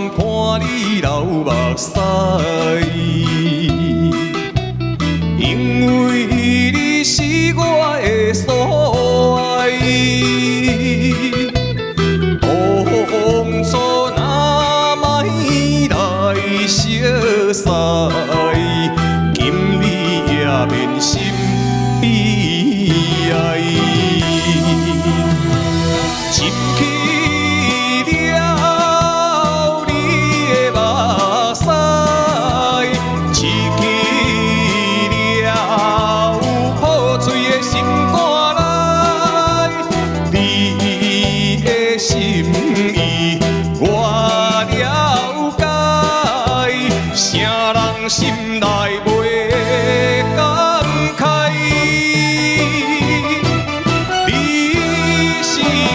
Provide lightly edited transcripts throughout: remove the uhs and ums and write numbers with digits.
看你流目屎，因為你是我的所愛。當初若莫來相識，今日也免心悲哀。唚去了你的目屎，唚去了破碎的心肝內，你的心意我了解，啥人心內袂感慨？你是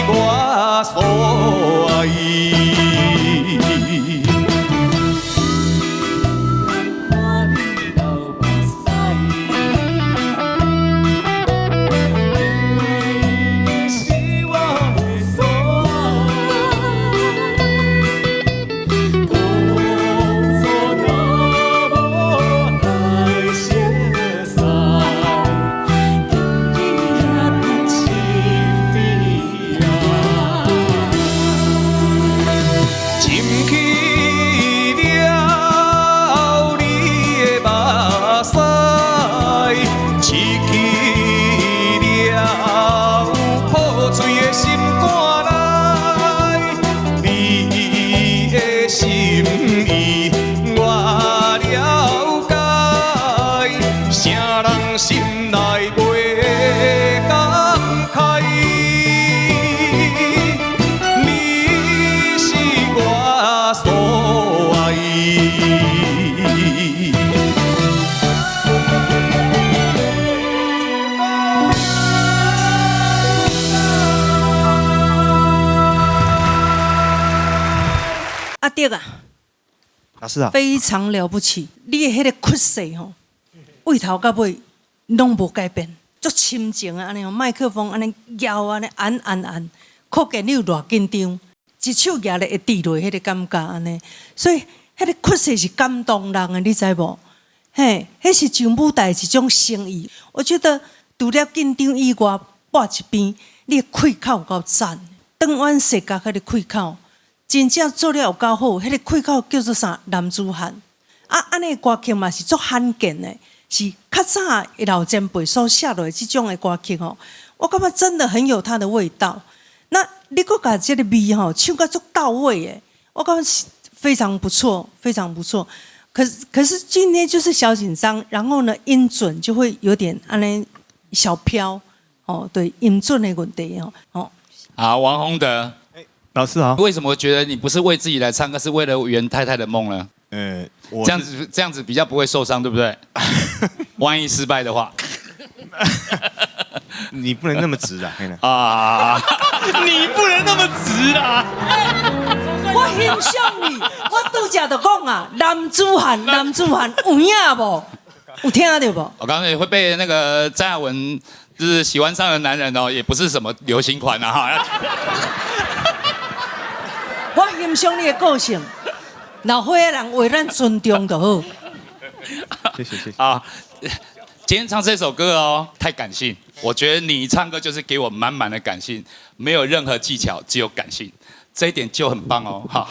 我所愛。看你流目屎，因為你是我的所愛。當初若無來相識，今日也免心悲哀。唚去了你的目屎，唚去了破碎的心肝內，你的心意我了解，啥人心內袂感慨？你是我所愛。 阿德啊，老師啊，非常了不起！你的彼个氣勢吼，對頭到尾攏無改變，足深情啊！按呢吼，麥克風按呢搖按呢按按按，可見你有偌緊張，一手舉咧會跌落彼个感覺按呢，所以彼个氣勢是感動人的，你知無？嘿，彼是上舞台的一種誠意。我覺得除了緊張以外，撥一邊，你的氣口有夠讚，轉彎世界彼个氣口。真正做了有夠好，彼个氣口叫做啥？男子漢啊！按呢歌曲嘛是足罕見的，是較早的老前輩所寫落的這種的歌曲吼，我感覺真的很有它的味道。那你閣共這個味吼唱甲足到位的，我感覺是非常不錯，非常不錯。可是今天就是小緊張，然後呢音準就會有點按呢小飄哦，對音準的問題哦，哦。好，王宏德。老師好。為什麼覺得你不是為自己來唱歌，是為了袁太太的夢呢？這樣子比較不會受傷，對不對？萬一失敗的話，你不能那麼直啊！啊，你不能那麼直啊！我欣賞你，我拄才就講啊，男子漢，男子漢，有影無？有聽到無？我剛才會被那個詹雅雯，就是喜歡上的男人哦，也不是什麼流行款啊哈。我欣賞你的個性，老歲仔人為咱尊重就好。謝謝謝謝。啊，今天唱這首歌哦，太感性。我覺得你唱歌就是給我滿滿的感性，沒有任何技巧，只有感性，這一點就很棒哦。好。